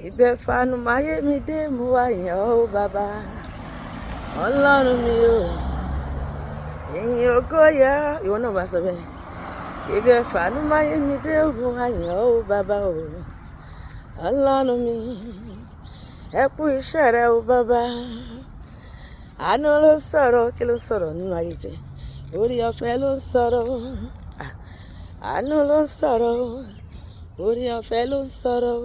Ibẹ̀ fanu máyé mi dé, mo wá yàn ó bàbá. Ọlọ́run mi o, ìyìn ògo yẹ. Ìwọ náà bá sọ bẹ́ẹ̀. Ibẹ̀ fanu máyé mi dé, mo wá yàn ó bàbá o. Ọlọ́run mi, ẹ kú iṣẹ́ rẹ o bàbá. Àánú ló ń sọ̀rọ̀, kí ló ń sọ̀rọ̀ nínú ayé tẹ? Orí ọ̀fẹ́ ló ń sọ̀rọ̀. Àánú ló ń sọ̀rọ̀. Orí ọ̀fẹ́ ló ń sọ̀rọ̀.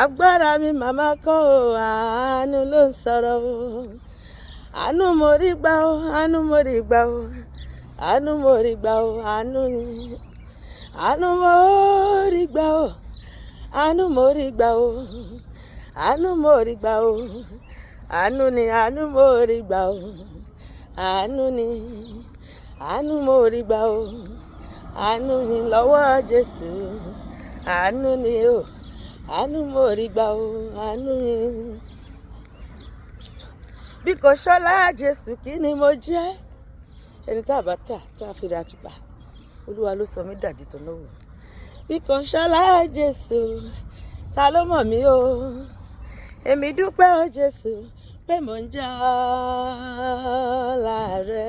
Agbára mi màmá kọ́ o, àánú ló ń sọ̀rọ̀ o. Àánú mo rí gbà o, àánú mo rí gbà o. Àánú mo rí gbà o, àánú ni. Àánú mo rí gbà o. Àánú mo rí gbà o. Àánú mo rí gbà o. Àánú ni, àánú mo rí gbà o. Àánú ni, àánú mo rí gbà o. Àánú ni lọ́wọ́ Jésù. Àánú ni o. Àánú mo rí gbà o. Àánú ni. Bí kò ṣọlá Jésù, kí ni mo jẹ́? Ẹni tá a bá tà, tá a fi ra àtùpà. Olúwa ló sọ mí dàdí tó náwó. Bí kò ṣọlá Jésù, ta ló mọ̀ mí o? Èmi dúpẹ́ o Jésù pé mò ń jẹ́ ọlá rẹ.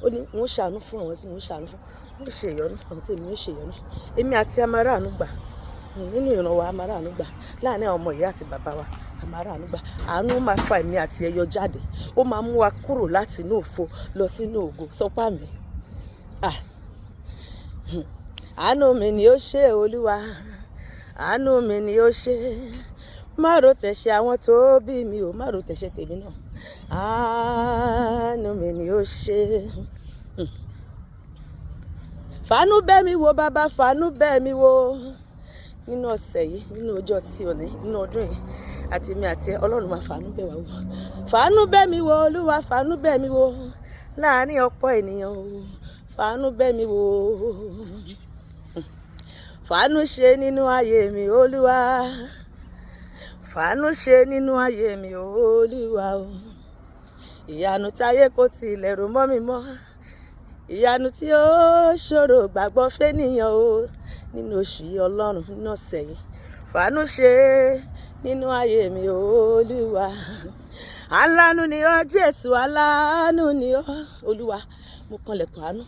Ó ní mo ń ṣàánú fún àwọn tí mo ń ṣàánú fún. Mo ń ṣe ìyọ́nú fún àwọn tí èmi ń ṣe ìyọ́nú fún. Èmi àti a máa ráàánú gbà. Nínú ìran wa, a máa ráàánú gbà. Láàárín àwọn ọmọ ìyá àti bàbá wa, a máa ráàánú gbà. Àánú máa fa èmi àti ẹyọ jáde. Ó máa mú wa kúrò láti inú òfo lọ sínú ògo. Sọpá mi. Ah. Àánú mi ni ó ṣe Olúwa. Àánú mi ni ó ṣe. Má ro tẹ̀ṣẹ̀ àwọn tó bí mi o, má ro tẹ̀ṣẹ̀ tèmi náà. Àánú mi ni ó ṣe. Fàánú bẹ́ mi wo bàbá, fàánú bẹ́ mi wo. Nínú ọ̀sẹ̀ yìí, nínú ọjọ́ tí òní, nínú ọdún yìí, àti èmi àti ẹ, Ọlọ́run máa fàánú bẹ́ wa wò. Fàánú bẹ́ mi wo Olúwa, fàánú bẹ́ mi wò. Láàárín ọ̀pọ̀ ènìyàn o, fàánú bẹ́ mi wò. Fàánú ṣe nínú ayé mi Olúwa. Fàánú ṣe nínú ayé mi Olúwa o. Ìyanu táyé kò tilẹ̀ rò mọ́ mi mọ́. Ìyanu tí ó ṣòro gbàgbọ́ fẹ́nìyàn o. Nínú oṣù yìí Ọlọ́run, nínú ọ̀sẹ̀ yìí. Fàánú ṣe nínú ayé mi Olúwa. Aláàánú ni ọ́ Jésù, aláàánú ni ọ́ Olúwa. Mo kanlẹ̀kùn àánú.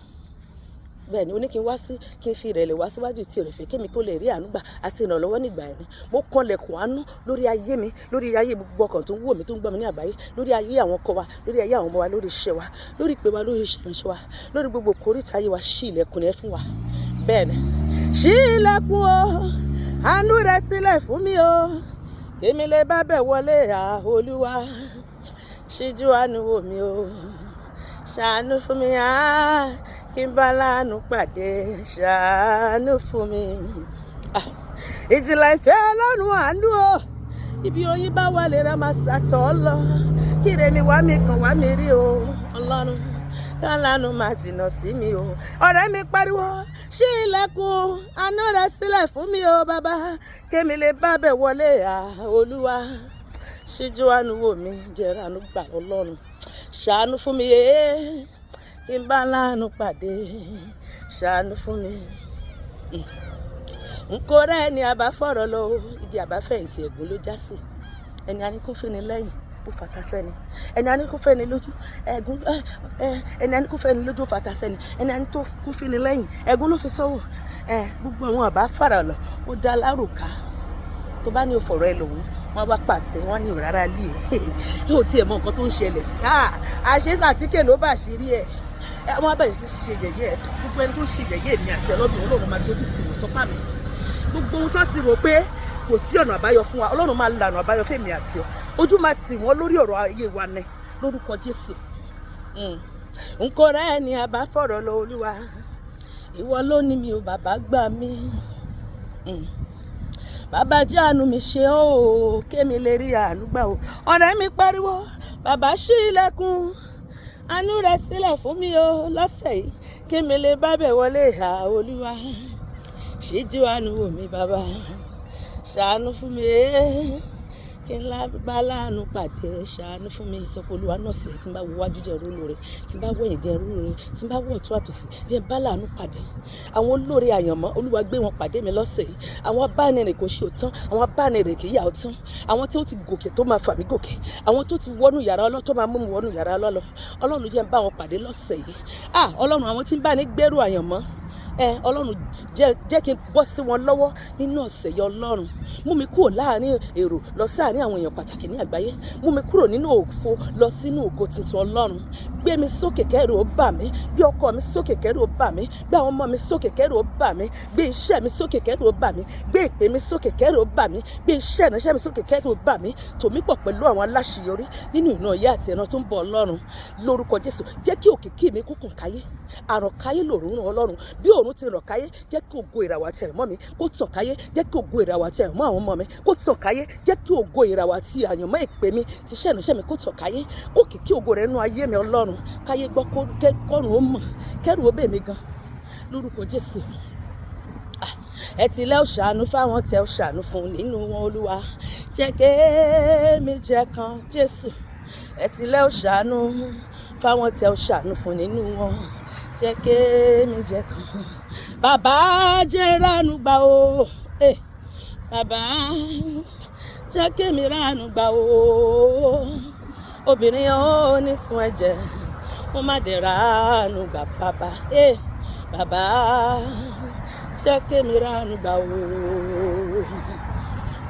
Bẹ́ẹ̀ ni, ó ní kí n wá sí, kí n fi ìrẹ̀lẹ̀ wá síwájú tí òrèfé, kí èmi kó lè rí àánú gbà àti ìrànlọ́wọ́ nígbà ẹ̀rùn. Mo kanlẹ̀kùn àánú lórí ayé mi, lórí ayé gbogbo ọkàn tó ń wò mí, tó ń gbọ́ mi ní àgbáyé, lórí ayé àwọn ọkọ wa, lórí ayé àwọn ọmọ wa, lórí iṣẹ́ wa, lórí ìpè wa, lórí iṣẹ́ ìránṣẹ́ wa, lórí gbogbo kòríta ayé wa. Ṣí ilẹ̀kùn rẹ fún wa. Bẹ́ẹ̀ ni, ṣí ilẹ̀kùn o, àánú rẹ sílẹ̀ fún mi o. Kémi lè bá bẹ̀ wọlé à Olúwa. Ṣíjú àánú wò mí o. Ṣàánú fún mi, á kí n bá láàánú pàdé. Ṣàánú fún mi. Ah, ìjìnlẹ̀ ìfẹ́ Ọlọ́run àánú o. Ibi oyin bá wà lè ra máa ṣàtọ̀ lọ. Kí rèmi wá mi kàn wá mi rí o. Ọlọ́run, kálánú máa jìnnà sí mi o. Ọ̀rẹ́ mi pariwo, ṣí ilẹ̀kùn àánú rẹ sílẹ̀ fún mi o bàbá. Kémi lè bá bẹ̀ wọlé à Olúwa. Ṣíjú àánú wò mí, jẹ́ àánú gbà Ọlọ́run. Ṣàánú fún mi yé, kí n bá láàánú pàdé. Ṣàánú fún mi. N kò rẹ́ ẹni àbá fọ̀rọ̀ lọ o. Igi àbáfẹ̀yìntì ẹ̀gún ló já sí. Ẹni a ní kó fẹ́ni lẹ́yìn, ó fata sẹ́ni. Ẹni a ní kó fẹ́ni lójú, ẹ̀gún, ẹni a ní kó fẹ́ni lójú, ó fata sẹ́ni. Ẹni a ní tó kó fẹ́ni lẹ́yìn, ẹ̀gún ló fi sọ́wọ́. Gbogbo àwọn àbá fọ̀rọ̀ lọ, ó dá láròká. Tó bá ní o fọ̀rọ̀ ẹ lòun, wọ́n wá pàtẹ, wọ́n ní òrárá lé e. Ó ti ẹ̀ mọ nǹkan tó ń ṣẹlẹ̀ sí. Ah, àṣé àtíkè ló bá ṣírí ẹ̀. Wọ́n á bẹ̀rẹ̀ sí ṣe yẹ̀yẹ́ ẹ̀. Gbogbo ẹni tó ń ṣe yẹ̀yẹ́ mi àti ẹlọ́dún, Ọlọ́run máa dojú tì wọ́n sọ́pà mi. Gbogbo ohun tó ti rò pé kò sí ọ̀nà àbáyọ fún wa, Ọlọ́run máa lànà àbáyọ fún èmi àti ẹ. Ojú máa tì wọ́n lórí ọ̀rọ̀ ayé wa ni lórúkọ Jésù. N kò rẹ́ ẹni àbá fọ̀rọ̀ lọ Olúwa. Ìwọ ló ní mi o, bàbá gbà mí. Bàbá jẹ́ àánú mi ṣe o, kémi lè rí àánú gbà o. Ọ̀rẹ́ mi pariwo, bàbá ṣí ilẹ̀kùn àánú rẹ sílẹ̀ fún mi o lọ́sẹ̀ yìí, kémi lè bá bẹ̀ wọlé ìhà Olúwa. Ṣíjú àánú wò mí bàbá. Ṣàánú fún mi, Kí n bá láàánú pàdé, ṣàánú fún mi. Sọ pé Olúwa náà sí, tí n bá wo wájú jẹ́ n rólóore, tí n bá wẹ̀yìn jẹ́ n rólóore, tí n bá wọ̀ ọ̀tún àtòsì jẹ́ n bá láàánú pàdé. Àwọn olóore àyànmọ́, Olúwa gbé wọn pàdé mi lọ́sẹ̀ yìí. Àwọn abánirìn kò ṣe òtán, àwọn abánirìn kì í yà ọ̀tán. Àwọn tí ó ti gòkè tó máa fà mí gòkè, àwọn tó ti wọnú yàrá ọlọ́ tó máa mú mi wọnú yàrá ọlọ́lọ́. Ọlọ́run jẹ́ n bá wọn pàdé lọ́sẹ̀ yìí. Ah, Ọlọ́run, àwọn tí ń bá ní gbèrú àyànmọ́, Ọlọ́run jẹ́ kí n bọ́ sí wọn lọ́wọ́ nínú ọ̀sẹ̀ yìí. Ọlọ́run mú mi kúrò láàrin èrò lọ sáàrin àwọn èèyàn pàtàkì ní àgbáyé. Mú mi kúrò nínú òfo lọ sínú ògo tuntun. Ọlọ́run gbé mi sókè kẹ́rù ó bà mí, gbé ọkọ mi sókè kẹ́rù ó bà mí, gbé àwọn ọmọ mi sókè kẹ́rù ó bà mí, gbé iṣẹ́ mi sókè kẹ́rù ó bà mí, gbé ìpè mi sókè kẹ́rù ó bà mí, gbé iṣẹ́ ìránṣẹ́ mi sókè kẹ́rù ó bà mí. Tòmí pọ̀ pẹ̀lú àwọn aláṣeyọrí nínú ìran ìyá àti ẹran tó ń bọ̀. Ọlọ́run lórúkọ Jésù, jẹ́ kí òkìkí mi kó kàn káyé. Àràn káyé lòrùn ràn Ọlọ́run. Bí òòrùn ti ràn káyé, jẹ́ kí ògo ìràwọ̀ àti àyànmọ́ mi kó tàn káyé. Jẹ́ kí ògo ìràwọ̀ àti àyànmọ́ àwọn ọmọ mi kó tàn káyé. Jẹ́ kí ògo ìràwọ̀ àti àyànmọ́ ìpè mi ti iṣẹ́ ìránṣẹ́ mi kó tàn káyé. Kó kìkí ògo rẹ̀ nú ayé mi. Ọlọ́run, káyé gbọ́, kọ́run ó mọ̀, kẹ́rù ó bè mí gan lórúkọ Jésù. Ẹ tilẹ̀ ó ṣàánú fáwọn tẹ ó ṣàánú fún nínú wọn. Olúwa jẹ́ kémi jẹ́ kan. Jésù, ẹ tilẹ̀ ó ṣàánú fáwọn tẹ ó ṣàánú fún nínú wọn, jẹ́ kémi jẹ́ kan. Bàbá, jẹ́ ránú gbà o. Bàbá, jẹ́ kémi ránú gbà o. Obìnrin ó ní sun ẹ̀jẹ̀, ó má dẹ̀ ránú gbà. Bàbá, bàbá, jẹ́ kémi ránú gbà o.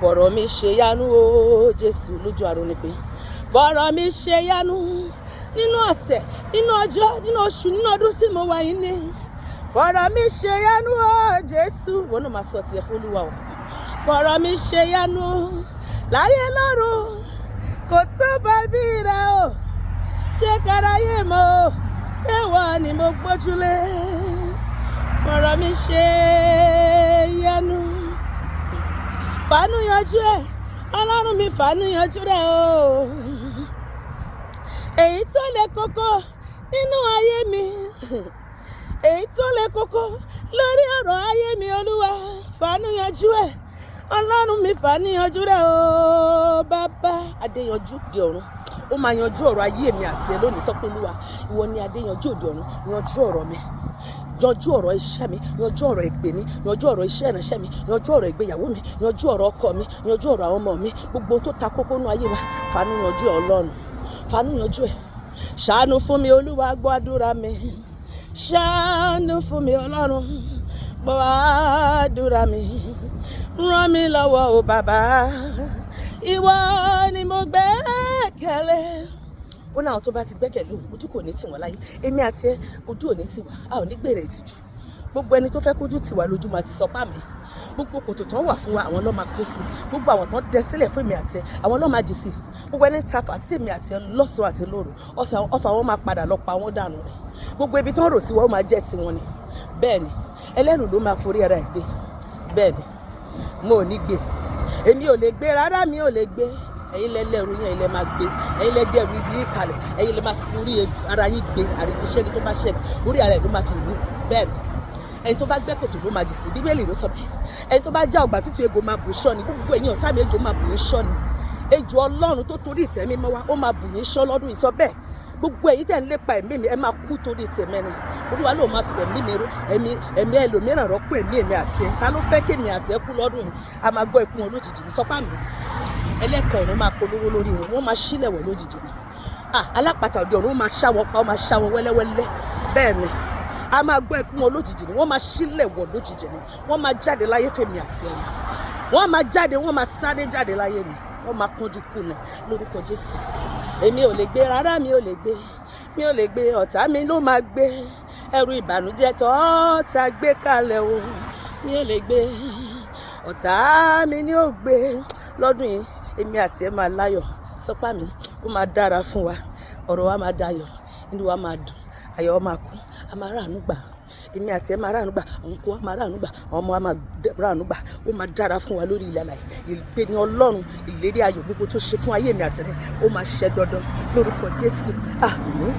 Fọ̀rọ̀ mi ṣe yanu o Jésù lójú àrùn nípìn. Fọ̀rọ̀ mi ṣe yanu nínú ọ̀sẹ̀, nínú ọjọ́, nínú oṣù, nínú ọdún tí mo wà yìí ni. Fọ̀rọ̀ mi ṣe yanu o Jésù. Ìwọ náà máa sọ tiẹ̀ fún Olúwa o. Fọ̀rọ̀ mi ṣe yanu láyé lọ́run, kò sọ́ba bí rẹ o. Ṣé káráyé mọ́ o pé wọ́n ni mo gbójúlé? Fọ̀rọ̀ mi ṣe yanu, fàánú yanjú ẹ. Ọlọ́run mi, fàánú yanjú rẹ o. Èyí tó le koko nínú ayé mi, èyí tó le koko lórí ọ̀rọ̀ ayé mi, Olúwa fàánú yanjú ẹ. Ọlọ́run mi, fàánú yanjú rẹ o. Bàbá adéyanjú di ọ̀run, ó máa yanjú ọ̀rọ̀ ayé mi àti ẹ lónìí. Sọ pé Olúwa, ìwọ ni adéyanjú òde ọ̀run, yanjú ọ̀rọ̀ mi, yanjú ọ̀rọ̀ iṣẹ́ mi, yanjú ọ̀rọ̀ ìpè mi, yanjú ọ̀rọ̀ iṣẹ́ ìránṣẹ́ mi, yanjú ọ̀rọ̀ ìgbéyàwó mi, yanjú ọ̀rọ̀ ọkọ mi, yanjú ọ̀rọ̀ àwọn ọmọ mi. Gbogbo tó ta kókó nú ayé wa, fàánú yanjú ẹ. Ọlọ́run, fàánú yanjú ẹ. Ṣàánú fún mi, Olúwa, gbọ́ àdúrà mi. Ṣàánú fún mi, Ọlọ́run, gbọ́ àdúrà mi. Ràn mí lọ́wọ́ o bàbá, ìwọ ni mo gbẹ́kẹ̀lé. Ó ní àwọn tó bá ti gbẹ́kẹ̀lé òun, ojú kò ní tì wọ́n láyé. Èmi àti ẹ, ojú ò ní tì wá, a ò ní gbèrè ìtìjú. Gbogbo ẹni tó fẹ́ kójú tì wá lójú máa ti sọ pá mi. Gbogbo kòtò tán wà fún wa, àwọn ló máa kó sí. Gbogbo àwọn tán dẹ sílẹ̀ fún èmi àti ẹ, àwọn ló máa jì sí. Gbogbo ẹni ta fà sí èmi àti ẹ lọ́sàn-án àti lóru, ọfà wọn máa padà lọ pa wọ́n dànù rẹ̀. Gbogbo ibi tán rò sí wọn, ó máa jẹ́ tiwọn ni. Bẹ́ẹ̀ ni, ẹlẹ́rù ló máa forí ara ẹ̀ gbé. Bẹ́ẹ̀ ni, mo ò ní gbé, èmi ò lè gbé rárá, mi ò lè gbé. Ẹ̀yin lẹ lẹ́rù yẹn, ẹ̀yin lẹ máa gbé. Ẹ̀yin lẹ dẹrù ibi yìí kalẹ̀, ẹ̀yin lẹ máa fi orí ara yín gbé. Iṣẹ́ tó bá ṣẹ́gun, orí ara ẹ̀ ló máa fi wú. Bẹ́ẹ̀ ni, ẹni tó bá gbẹ́ kòtò ló máa jì sí. Bíbélì ló sọ bẹ́ẹ̀. Ẹni tó bá já ọgbà tútù, ejò máa bù ṣọ́ ni. Gbogbo ẹ̀yin ọ̀tá mi, ejò máa bù yín ṣọ́ ni. Ejò Ọlọ́run tó torí ìtẹ́ mímọ́ wá, ó máa bù yín ṣọ́ lọ́dún yìí. Sọ bẹ́ẹ̀. Gbogbo ẹ̀yin tẹ̀ ń lépa ẹ̀mí mi, ẹ máa kú torí tèmi ni. Olúwa ló máa fẹ̀mí mi ró ẹ̀mí, ẹ̀mí ẹlòmíràn rọ́pò ẹ̀mí èmi àti ẹ̀. Ta ló fẹ́ kémi àti ẹ kú lọ́dún yìí? A máa gbọ́ ikú wọn lójijì ní. Sọpá mi, ẹlẹ́kọ̀ọ́ ọ̀run máa polówó lórí wọn, wọ́n máa sílẹ̀ wọ̀ lójijì ni. Ah, alápàtà òde ọ̀run, ó máa ṣá wọn pa, ó máa ṣá wọn wẹ́lẹ́wẹ́lẹ́. Bẹ́ẹ̀ ni, a máa gbọ́ ikú wọn lójijì ni. Wọ́n máa sílẹ̀ wọ̀ lójijì ni. Wọ́n máa jáde láyé fèmí àti ẹni. Wọ́n máa jáde, wọ́n máa sáré jáde láyé mi. Wọ́n máa kánjú kú ni lórúkọ Jésù. Èmi ò lè gbé rárá, mi ò lè gbé, mi ò lè gbé. Ọ̀tá mi ló máa gbé ẹrù ìbànújẹ́ tọ́ta gbé kalẹ̀ o. Mi ò lè gbé, ọ̀tá mi ni ó gbé lọ́dún yìí. Èmi àti ẹ máa láyọ̀. Sọpá mi, ó máa dára fún wa, ọ̀rọ̀ wa máa dayọ̀, inú wa máa dùn, ayọ̀ wa máa kún, a máa ráàánú gbà. Èmi àti ẹ máa ráàánú gbà, àwọn kó wa máa ráàánú gbà, àwọn ọmọ wa máa ráàánú gbà. Ó máa dára fún wa lórí ilẹ̀ alààyè. Ìgbéni Ọlọ́run, ìlérí ayọ̀ gbogbo tó ṣe fún ayé mi àti rẹ, ó máa ṣẹ dandan lórúkọ Jésù. Àmín.